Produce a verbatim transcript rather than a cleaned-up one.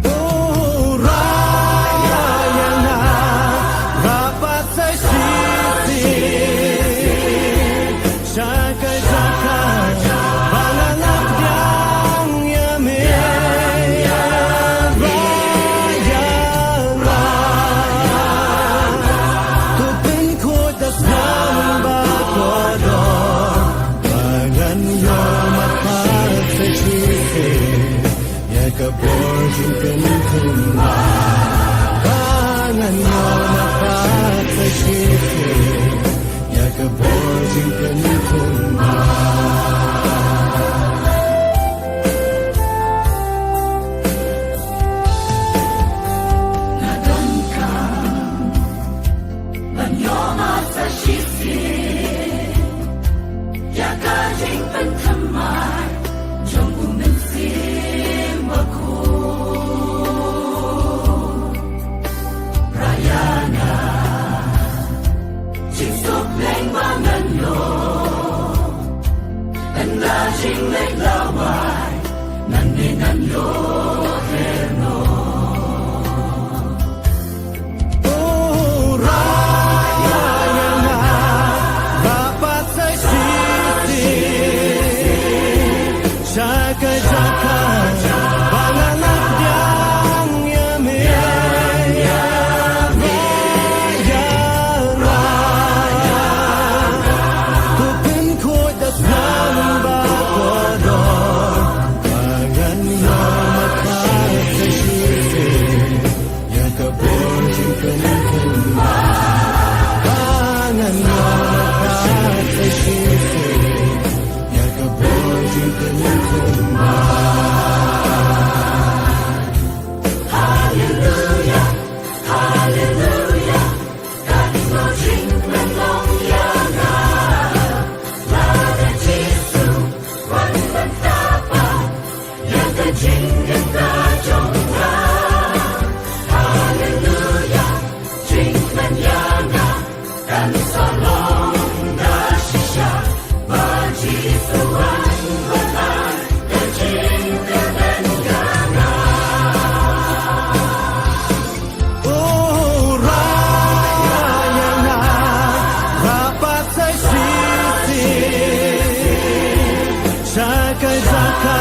Oh, rah ïa nga, rah pat sa shisien sha ka jaka ba nga la pdiang ïa me. Rah ïa nga, to pynkhuid da snam ba kordor, ba ngan ïoh mad pat sa shisien ïa ka bor jingpynthymmai. Ba ngan ïoh mad pat sa shisien ïa ka bor jingpynthymmai. Nga donkam ban ïoh mad sa shisien ïa ka jingpynthymmai jong U Mynsiem Bakhuid. Rah ïa nga jingsuk leng ba ngan ïoh, ynda jingleh lawei nangne ngan ïoh her noh. Oh, rah ïa nga, rah pat sa shisien sha ka jaka ba nga la pdiang ïa me. Rah ïa nga, to pynkhuid da snam ba kordor, ba ngan ïoh mad pat sa shisien ïa ka bor jingpynthymmai. Ba ngan ïoh mad pat sa shisien ïa ka bor jingpynthymmai. Haleluia, haleluia. Ka jingpynlong ïa nga, lada Jisu wan ban tap pat ïa ka jingim ka jong nga. Haleluia, jingpynïaid ïa nga kan sa long da shisha, ba Jisu wan ban ai ka jingkyrmen ïa nga. Oh, rah ïa nga, rah pat sa shisien sha ka jaka